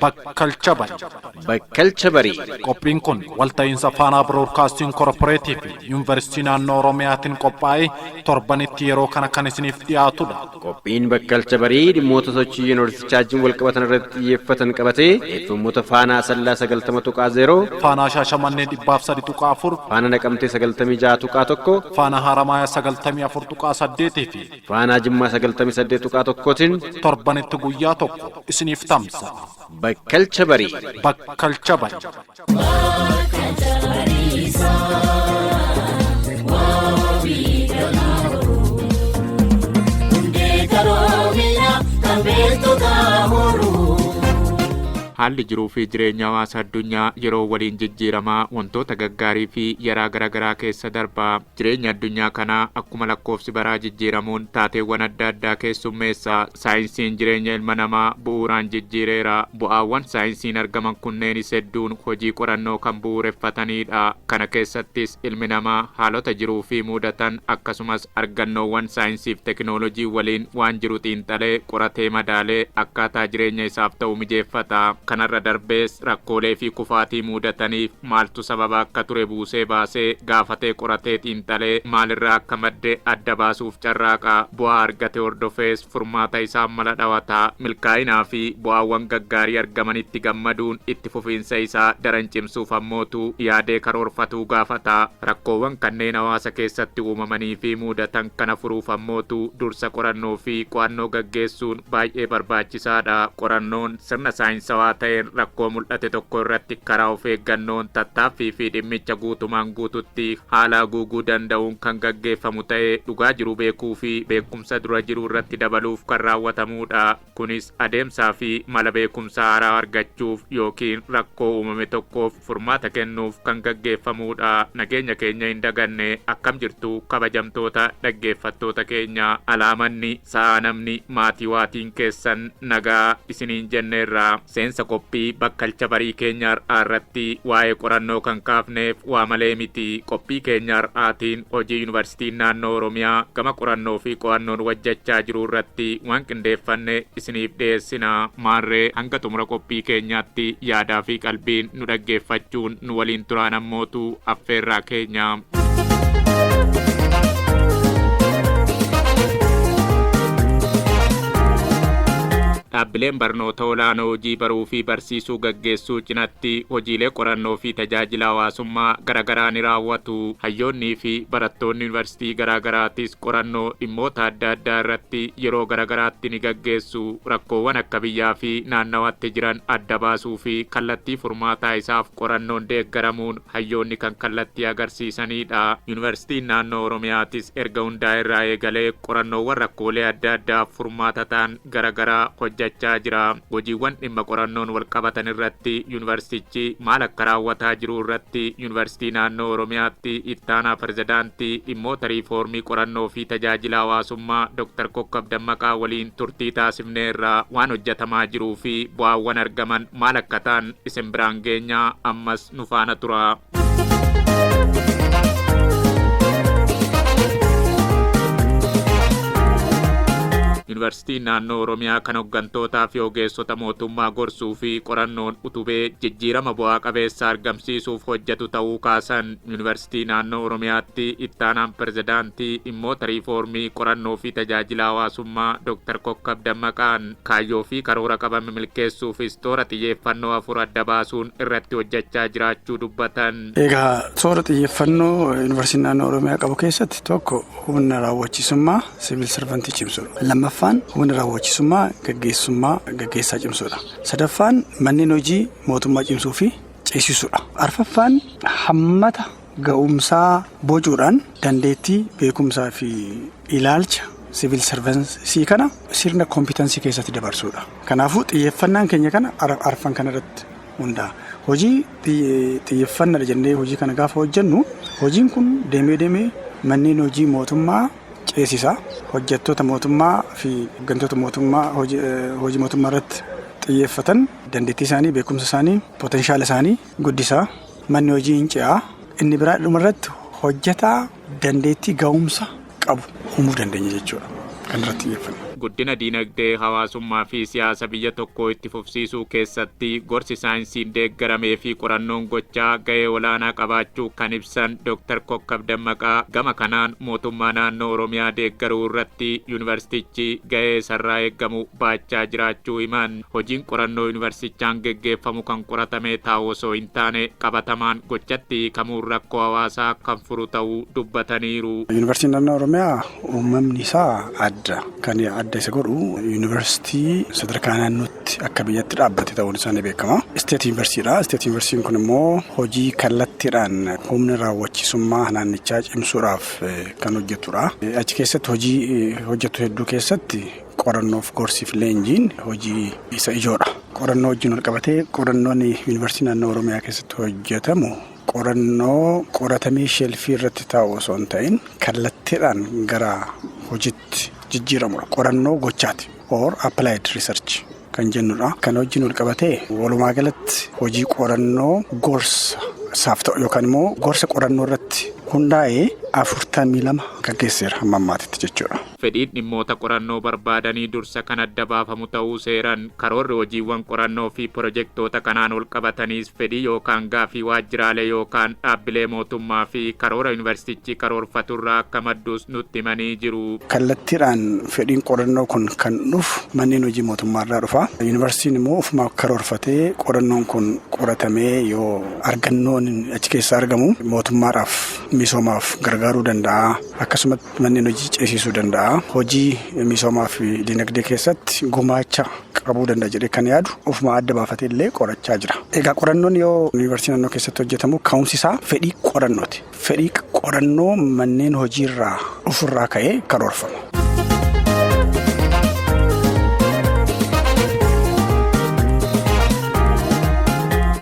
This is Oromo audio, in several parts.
Bakkalcha Barii. Bakkalcha Barii. Qophiin kun walta'iinsa Faanaa Biroodkaastiin Korporeetii fi Yuunivarsiitii Naannoo Oromiyaatiin qophaa'ee torbanitti yeroo kana kan isiniif dhiyaatudha. Qophiin Bakkalcha Barii dhimmoota sochii yuunivarsiitichaa wajjin walqabatan irratti xiyyeeffatan qabatee FMoota Faanaa Asallaa 90.0, Faanaa Shaashamannee 103.4, Faana Naqamtee 96.1, Faanaa Haramaayaa 94.8 fi Faanaa Jimmaa 98.1tiin torbanitti guyyaa tokko isiniif tamsa'a. Bakkalcha Barii. Bakkalcha Barii. Haalli jiruu fi jireenya hawaasa addunyaa yeroo waliin jijjiiramaa wantoota gaggaarii fi yaraa garaagaraa keessa darbaa. Jireenya addunyaa kanaa akkuma lakkoofsi baraa jijjiiramuun taateewwan adda addaa keessummeessa. Saayinsiin jireenya ilma namaa bu'uuraan jijjiireera. Bu'aawwan saayinsiin argaman kunneenis hedduun hojii qorannoo kan bu'uureffatanidha. Kana keessattis ilmi namaa haalota jiruu fi mudatan akkasumas argannoowwan saayinsiif tekinooloojii waliin waan jiru xiinxalee, qoratee, madaalee akkaataa jireenya isaaf ta'u mijeeffata. Kanarra darbees rakkoolee fi kufaatii mudataniif maaltu sababa akka ture buusee baasee, gaafatee, qoratee, xiinxalee maalirraa akka madde adda baasuuf carraaqa. Bu'aa argate hordofees furmaata isaan mala dhawata. Milkaa'inaa fi bu'aawwan gaggaarii argamanitti gammaduun itti fufiinsa isaa daran cimsuuf ammootu yaadee karoorfatuu gaafata. Rakkoowwan kanneen hawaasa keessatti uumamanii fi mudatan kana furuuf ammootu dursa qorannoo fi qo'annoo gaggeessuun baay'ee barbaachisaadha. Qorannoon sirna saayinsawaa ta'een rakkoo mul'ate tokko irratti karaa of eeggannoon, tattaaffii fi dhimmicha guutumaan guututti haala haguuguu danda'uun kan gaggeeffamu ta'ee, dhugaa jiru beekuu fi beekumsa dura jiru irratti dabaluuf kan raawwatamudha. Kunis adeemsaa fi mala beekumsa haaraa argachuuf yookiin rakkoo uumame tokkoof furmaata kennuuf kan gaggeeffamudha. Nageenya keenya hin daganne. Akkam jirtu, kabajamtoota dhaggeeffattoota keenya? Alaamanni sa'aa, namni maatii waatiin keessan nagaa isiniin jenneerra. Seensa qophii Bakkalcha Barii keenya har'aa irratti waa'ee qorannoo kan kaafneef waa malee miti. Qophii keenya har'aatiin hojii Yuunivarsiitiin Naannoo Oromiyaa gama qorannoo fi qo'annoon hojjechaa jiru irratti waan qindeeffanne isiniif dhiyeessina. Maarree, hanga xumura qophii keenyaatti yaadaa fi qalbiin nu dhaggeeffachuun nu waliin turaan ammootu affeerraa keenya. Dhaabbileen barnoota olaanoo hojii baruu fi barsiisuu gaggeessuu cinatti hojiilee qorannoo fi tajaajila hawaasummaa garaagaraa ni raawwatu. Hayyoonnii fi barattoonni yuunivarsiitii garaagaraatis qorannoo dhimmoota adda addaa irratti yeroo garaagaraatti ni gaggeessu. Rakkoowwan akka biyyaa fi naannawaatti jiran adda baasuu fi kallattii furmaataa isaaf qorannoon deeggaramuun hayyoonni kan kallattii agarsiisanidha. Yuunivarsiitiin Naannoo Oromiyaatis erga hundaa irraa eegalee qorannoowwan rakkoolee adda addaaf furmaata ta'an garaagaraa hojjechaa jira. Hojiiwwan dhimma qorannoon wal qabatan irratti yuunivarsiitichi maal akka raawwataa jiru irratti Yuunivarsiitii Naannoo Oromiyaatti ittaanaa pirezidaantii dhimmoota riifoormii qorannoo fi tajaajila hawaasummaa Dr. Kokkab Dammaqaa waliin turtii taasifneerra. Waan hojjetamaa jiruu fi bu'aawwan argaman maal akka ta'an isin biraan geenyaa, ammas nu faana tura. Yuunivarsiitiin Naannoo Oromiyaa kan hooggantootaa fi ogeessota mootummaa gorsuu fi qorannoon utubee jijjiirama bu'aa qabeessa argamsiisuuf hojjetu ta'uu kaasan Yuunivarsiitii Naannoo Oromiyaatti ittaanaan pirezidaantii dhimmoota riifoormii qorannoo fi tajaajila hawaasummaa Dr. Kokkab Dammaqaan. Kaayyoo fi karoora qabame milkeessuufis toora xiyyeeffannoo afur adda baasuun irratti hojjechaa jiraachuu dubbatan. Egaa, toora xiyyeeffannoo Yuunivarsiitiin Naannoo Oromiyaa qabu keessatti tokko humna raawwachiisummaa siviil sarvantii cimsuudha. Lammaffaan humna raawwachiisummaa gaggeessummaa gaggeessaa cimsuudha. Sadaffaan manneen hojii mootummaa cimsuu fi ceesisuudha. Arfaffaan hammata ga'umsaa bocuudhaan dandeettii, beekumsaa fi ilaalcha siviil sarvansii kana sirna koompiitansii keessatti dabarsuudha. Kanaafuu, xiyyeeffannaan keenya kana arfan kana irratti hundaa'a. Hojii xiyyeeffannaa jennee hojii kana gaafa hojjennu, hojiin kun deemee deemee manneen hojii mootummaa ceesisa. Hojjettoota mootummaa fi hooggantoota mootummaa hojii mootummaa irratti xiyyeeffatan dandeettii isaanii, beekumsa isaanii, potenshaala isaanii guddisaa. Manni hojii hin ce'aa. Inni biraa dhumarratti hojjetaa dandeettii ga'umsa qabu uumuu dandeenya jechuudha. Kan irratti xiyyeeffanna. Guddina diinagdee, hawaasummaa fi siyaasa biyya tokkoo itti fufsiisuu keessatti gorsi saayinsiin deeggaramee fi qorannoon gochaa gahee olaanaa qabaachuu kan ibsan Dr. Kokkab Dammaqaa, gama kanaan mootummaa naannoo Oromiyaa deeggaruu irratti yuunivarsiitichi gahee isarraa eeggamu baachaa jiraachuu himan. Hojiin qorannoo yuunivarsiitichaan geggeeffamu kan qoratamee taa'u osoo hin taane, qabatamaan gochatti hiikamuun rakkoo hawaasaa kan furu ta'uu dubbataniiru. Yuunivarsiitiin naannoo Oromiyaa uumamni isaa adda. Kan adda isa godhu yuunivarsiitii sadarkaa naannootti akka biyyatti dhaabbate ta'uun isaa ni beekama. State yuunivarsiitiidha. State yuunivarsiitiin kun immoo hojii kallattiidhaan humna raawwachiisummaa naannichaa cimsuudhaaf kan hojjetudha. Achi keessatti hojii hojjetu hedduu keessatti qorannoof gorsiif leenjiin hojii isa ijoodha. Qorannoo wajjin wal qabatee, qorannoon yuunivarsiitii naannoo Oromiyaa keessatti hojjetamu qorannoo qoratamee shelfii irratti taa'u osoo hin ta'in, kallattiidhaan gara hojiitti jijjiiramudha. Qorannoo gochaati, or applied research kan jennudha. Kan wajjin wal qabatee, walumaa galatti hojii qorannoo gorsa isaaf ta'u yookaan immoo gorsa qorannoo irratti hundaa'ee 42 gaggeesseera hamma ammaatitti jechuudha. Fedhiin dhimmoota qorannoo barbaadanii dursa kan adda baafamu ta'uu seeran. Karoorri hojiiwwan qorannoo fi pirojektoota kanaan ol qabataniis fedhii yookaan gaafii waajjiraalee yookaan dhaabbilee mootummaa fi karoora yuunivarsiitichi karoorfaturraa akka maddus nutti himanii jiru. Kallattiidhaan fedhiin qorannoo kun kan dhufu manneen hojii mootummaarraa dhufa. Yuunivarsiitiin immoo ofuma karoorfatee, qorannoon kun qoratamee yoo argannoon achi keessaa argamu mootummaadhaaf misoomaaf gargaaruu danda'a. Akkasumas manneen hojii ceesisuu danda'a. Hojii misoomaa fi dinagdee keessatti gumaacha qabuu danda'a jedhee kan yaadu ofuma adda baafatee illee qorachaa jira. Egaa qorannoon yoo yuunivarsiitii naannoo keessatti hojjetamu ka'umsi isaa fedhii qorannooti. Fedhii qorannoo manneen hojiirraa dhufurraa ka'ee karoorfama.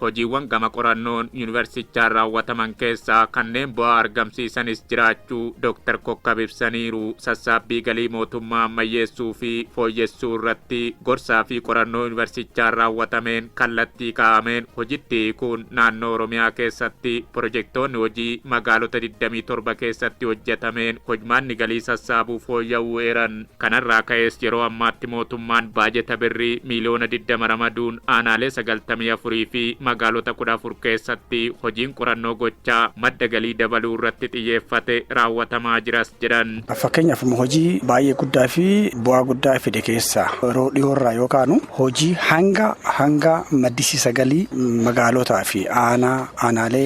Hojiiwwan gama qorannoon yuunivarsiitichaan raawwataman keessaa kanneen bu'aa argamsiisanis jiraachuu Dr. Kokkab ibsaniiru. Sassaabbii galii mootummaa ammayyeessuu fi fooyyessuu irratti gorsaa fi qorannoo yuunivarsiitichaan raawwatameen kallattii kaa'ameen hojitti hiikuun naannoo Oromiyaa keessatti pirojektoonni hojii magaalota 27 keessatti hojjetameen hojmaanni galii sassaabuu fooyya'uu eeran. Kanarraa ka'ees yeroo ammaatti mootummaan baajeta birrii miiliyoona 20 ramaduun aanaalee 94 fi magaalota 14 keessatti hojiin qorannoo gochaa madda galii dabaluu irratti xiyyeeffate raawwatamaa jiras jedhan. Fakkeenyaaf, hojii baay'ee guddaa fi bu'aa guddaa fide keessaa yeroo dhiyoorraa yoo kaanu, hojii hanga maddisiisa galii magaalotaa fi aanaalee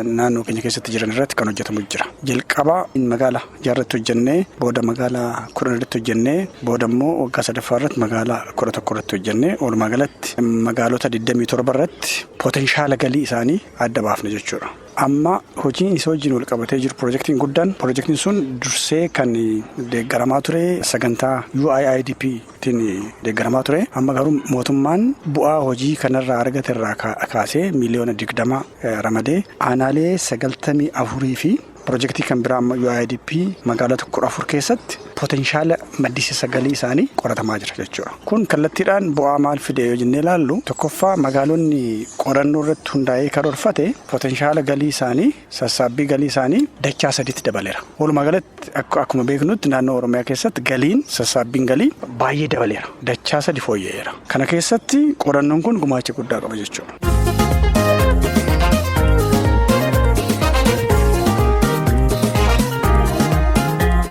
naannoo keenya keessatti jiran irratti kan hojjetamu jira. Jalqaba magaala 6rratti hojjennee, booda magaalaa 10 irratti hojjennee, booda immoo waggaa sadaffaa irratti magaalaa 11 irratti hojjennee, walumaa galatti magaalota 27 irratti potential galii isaanii adda baafne jechuudha. Amma hojiin isa wajjin wal qabatee jiru pirojektiin guddaan, pirojektiin sun dursee kan deeggaramaa ture sagantaa UIIDP tiin deeggaramaa ture. Amma garuu mootummaan bu'aa hojii kanarraa argate irraa kaasee miiliyoona 20 ramadee aanaalee 94 fi pirojektii kan biraa amma UIIDP magaalota 14 keessatti potential maddisiisa galii isaanii qoratamaa jira jechuudha. Kun kallattiidhaan bu'aa maal fide yoo jennee ilaallu, tokkoffaa magaalonni qorannoo irratti hundaa'ee karoorfate potential galii isaanii, sassaabbii galii isaanii dachaa sadiitti dabaleera. Walumaa galatti, akkuma beeknutti, naannoo Oromiyaa keessatti galiin sassaabbiin galii baay'ee dabaleera. Dachaa sadi fooyya'eera. Kana keessatti qorannoon kun gumaacha guddaa qaba jechuudha.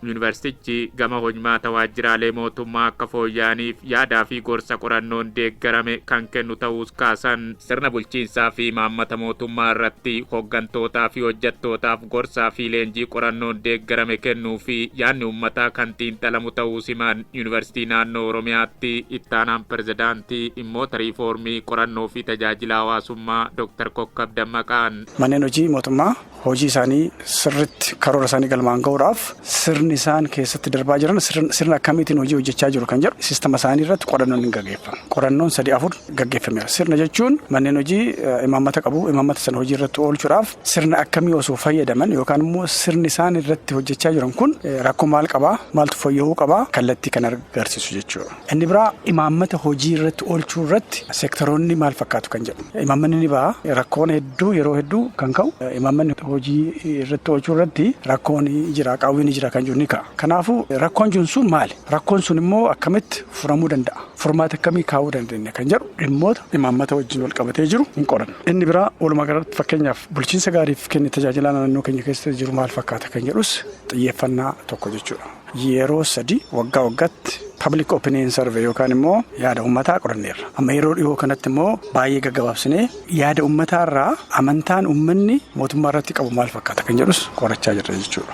Yuunivarsiitichi gama hojmaata waajjiraalee mootummaa akka fooyya'aniif yaadaa fi gorsa qorannoon deeggarame kan kennu ta'uus kaasan. Sirna bulchiinsaa fi imaammata mootummaa irratti hooggantootaa fi hojjettootaaf gorsaa fi leenjii qorannoon deeggarame kennuu fi yaadni uummataa kan xiinxalamu ta'uus himan. Yuunivarsiitii naannoo Oromiyaatti ittaanaan pirezidaantii dhimmoota riifoormii, qorannoo fi tajaajila hawaasummaa Dr. Kokkab Dammaqaan. Manneen hojii mootummaa hojii isaanii sirritti karoora isaanii galmaan gahuudhaaf sirni isaan keessatti darbaa jiran sirna akkamiitiin hojii hojjechaa jiru kan jedhu sistama isaanii irratti qorannoon hin gaggeeffama. Qorannoon sadii afur gaggeeffameera. Sirna jechuun manneen hojii imaammata qabu. Imaammata sana hojii irratti oolchuudhaaf sirna akkamii osoo fayyadaman yookaan immoo sirni isaan irratti hojjechaa jiran kun rakkoo maal qabaa, maaltu fooyya'uu qabaa, kallattii kan agarsiisu jechuudha. Inni biraa imaammata hojii irratti oolchuu irratti seektaroonni maal fakkaatu kan jedhu. Imaammanni ni ba'a. Rakkoon hedduu yeroo hedduu kan ka'u imaammanni hojii irratti oolchuu irratti rakkoon jira, qaawwiin jira kan jiru ni ka'a. ga'a. Kanaafuu rakkoon jiru sun maali? Rakkoon sun immoo akkamitti furamuu danda'a? Furmaata akkamii kaa'uu dandeenya kan jedhu dhimmoota imaammata wajjin wal qabatee jiru hin qoranna. Inni biraa walumaa galatti fakkeenyaaf bulchiinsa gaariif kenni tajaajila naannoo keenya keessa jiru maal fakkaata kan jedhus xiyyeeffannaa tokko jechuudha. Yeroo 3 waggaa waggaatti public opinion survey yookaan immoo yaada uummataa qoranneerra. Amma yeroo dhiyoo kanatti immoo baay'ee gaggabaabsinee yaada uummataa irraa amantaan uummanni mootummaa irratti qabu maal fakkaata kan jedhus qorachaa jirra jechuudha.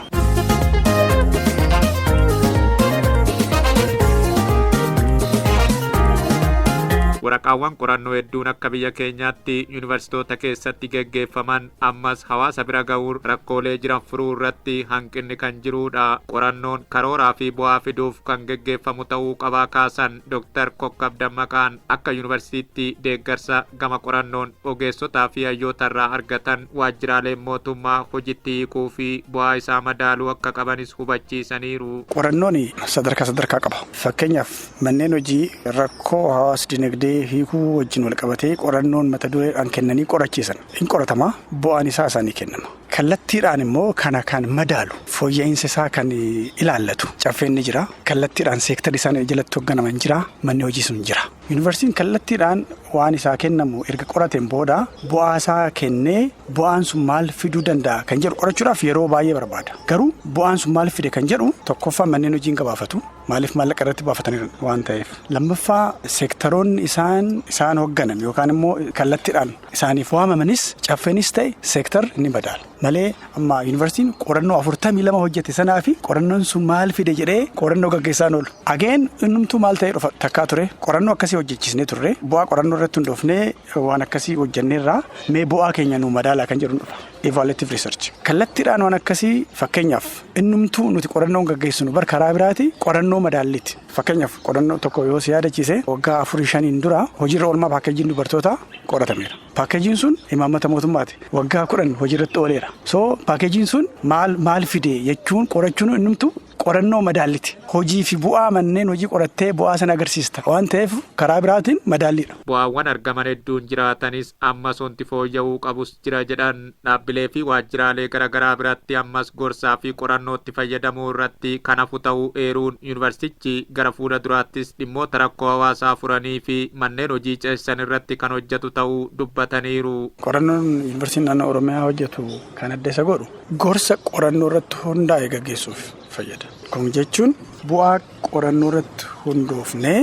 Waraqaawwan qorannoo hedduun akka biyya keenyaatti yuunivarsiitoota keessatti geggeeffaman ammas hawaasa bira ga'uun rakkoolee jiran furuu irratti hanqinni kan jirudha. Qorannoon karooraa fi bu'aa fiduuf kan geggeeffamu ta'uu qabaa kaasan Dr. Kokkab Dammaqaan akka yuunivarsiitiitti deeggarsa gama qorannoon ogeessotaa fi hayyoota irraa argatan waajjiraaleen mootummaa hojiitti hiikuu fi bu'aa isaa madaaluu akka qabanis hubachiisaniiru. Qorannoon sadarkaa sadarkaa qaba. Fakkeenyaaf manneen hojii rakkoo hawaas dinagdee hiikuu wajjin wal qabatee qorannoon mata dureedhaan kennanii qorachiisan. Hin qoratamaa, bu'aan isaa isaanii kennama. Kallattiidhaan immoo kana kan madaalu fooyya'insa isaa kan ilaallatu caffeen ni jira. Kallattiidhaan seektarri isaan jalatti hoogganaman jira. Manni hojii sun jira. Yuunivarsiitiin kallattiidhaan waan isaa kennamu erga qorateen booda bu'aa isaa kennee bu'aan sun maal fiduu danda'a kan jedhu qorachuudhaaf yeroo baay'ee barbaada. Garuu bu'aan sun maal fide kan jedhu tokkoffaa manneen hojii hin gabaafatu. Maaliif maallaqa irratti baafatanii waan ta'eef. Lammaffaa seektaroonni isaan hoogganan yookaan immoo kallattiidhaan isaaniif waamamanis caffeenis ta'e seektar ni madaala. Malee amma yuunivarsiitiin qorannoo 42 hojjete sanaa fi qorannoon sun maal fide jedhee qorannoo gaggeessaan oolu. Ageen innumtuu maal ta'ee dhufa takkaa ture qorannoo akkasii hojjechisnee turre bu'aa qorannoo irratti hundoofnee waan akkasii hojjenneerraa mee bu'aa keenya nu madaalaa kan jedhu dhufa. Evaluative research. Kallattiidhaan waan akkasii fakkeenyaaf innumtuu nuti qorannoon gaggeessinu bar karaa biraati qorannoo madaalliiti. Fakkeenyaaf qorannoo tokko yoo si yaadachiise waggaa 4-5 dura hojiirra oolmaa paakeejiin dubartootaa qoratameera. Paakeejiin sun imaammata mootummaati. Waggaa 10 hojiirratti ooleera. So paakeejiin sun maal fide jechuun qorachuun innumtuu qorannoo madaalliti. Hojii fi bu'aa manneen hojii qorattee bu'aa sana agarsiista. Waan ta'eef karaa biraatiin madaalliidha. Bu'aawwan argaman hedduun jiraatanis ammas wanti fooyya'uu qabus jira jedhan dhaabbilee fi waajjiraalee garaagaraa biratti ammas gorsaa fi qorannootti fayyadamuu irratti kan hafu ta'uu eeruun yuunivarsiitichi gara fuula duraattis dhimmoota rakkoo hawaasaa furanii fi manneen hojii ceesisan irratti kan hojjetu ta'uu dubbataniiru. Qorannoon yuunivarsiitiin naannoo Oromiyaa hojjetu kan adda isa godhu gorsa qorannoo irratti hundaa'e gaggeessuuf fayyada. Kun jechuun bu'aa qorannoo irratti hundoofnee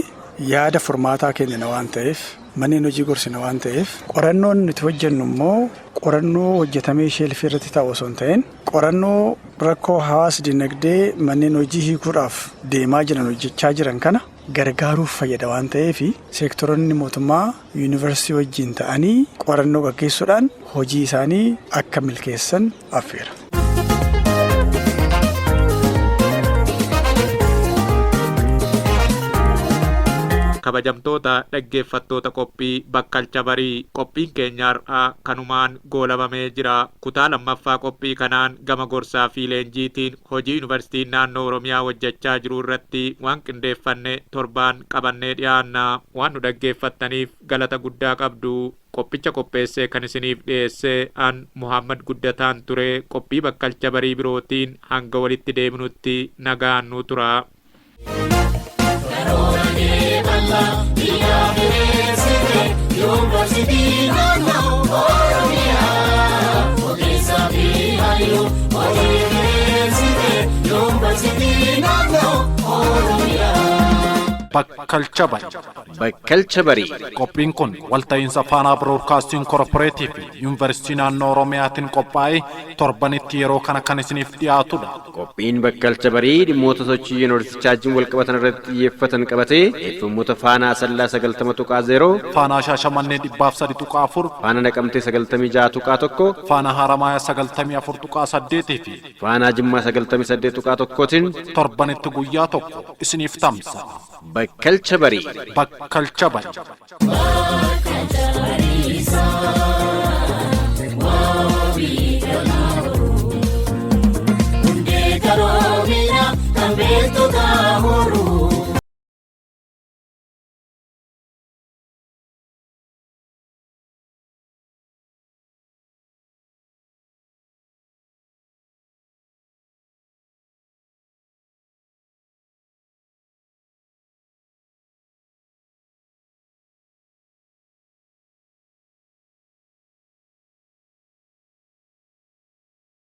yaada furmaataa kennina waan ta'eef manneen hojii gorsina waan ta'eef qorannoon nuti hojjennu immoo qorannoo hojjetamee sheelfii irratti taa'u osoo hin ta'in qorannoo rakkoo hawaas dinagdee manneen hojii hiikuudhaaf deemaa jiran hojjechaa jiran kana gargaaruuf fayyada waan ta'eef seektoroonni mootummaa yuunivarsiitii wajjin ta'anii qorannoo gaggeessuudhaan hojii isaanii akka milkeessan affeera. Kabajamtoota dhaggeeffattoota qophii Bakkalcha Barii qophiin keenya har'aa kanumaan goolabamee jira. Kutaa lammaffaa qophii kanaan gama gorsaa fi leenjiitiin hojii yuunivarsiitiin naannoo Oromiyaa hojjechaa jiru irratti waan qindeeffanne torbaan qabannee dhiyaanna. Waan nu dhaggeeffattaniif galata guddaa qabdu. Qophicha qopheessee kan isiniif dhiyeesse an Muhammad Guddataan ture. Qophii Bakkalcha Barii birootiin hanga walitti deebinutti nagaan nu tura. Bakkalcha Barii. Bakkalcha Barii. Qophiin kun walta'iinsa Faanaa Biroodkaastiin Korporeetii fi Yuunivarsiitii Naannoo Oromiyaatiin qophaa'ee torbanitti yeroo kana kan isiniif dhiyaatudha. Qophiin Bakkalcha Barii dhimmoota sochii yuunivarsiitichaa wajjin wal qabatan irratti xiyyeeffatan qabatee FMoota Faanaa Asallaa 90.0, Faanaa Shaashamannee 103.4, Faanaa Naqamtee 96.1, Faanaa Haramayaa 94.8 fi Faanaa Jimmaa 98.1tiin torbanitti guyyaa tokko isiniif tamsa'a. Bakkalcha Barii. Bakkalcha Barii.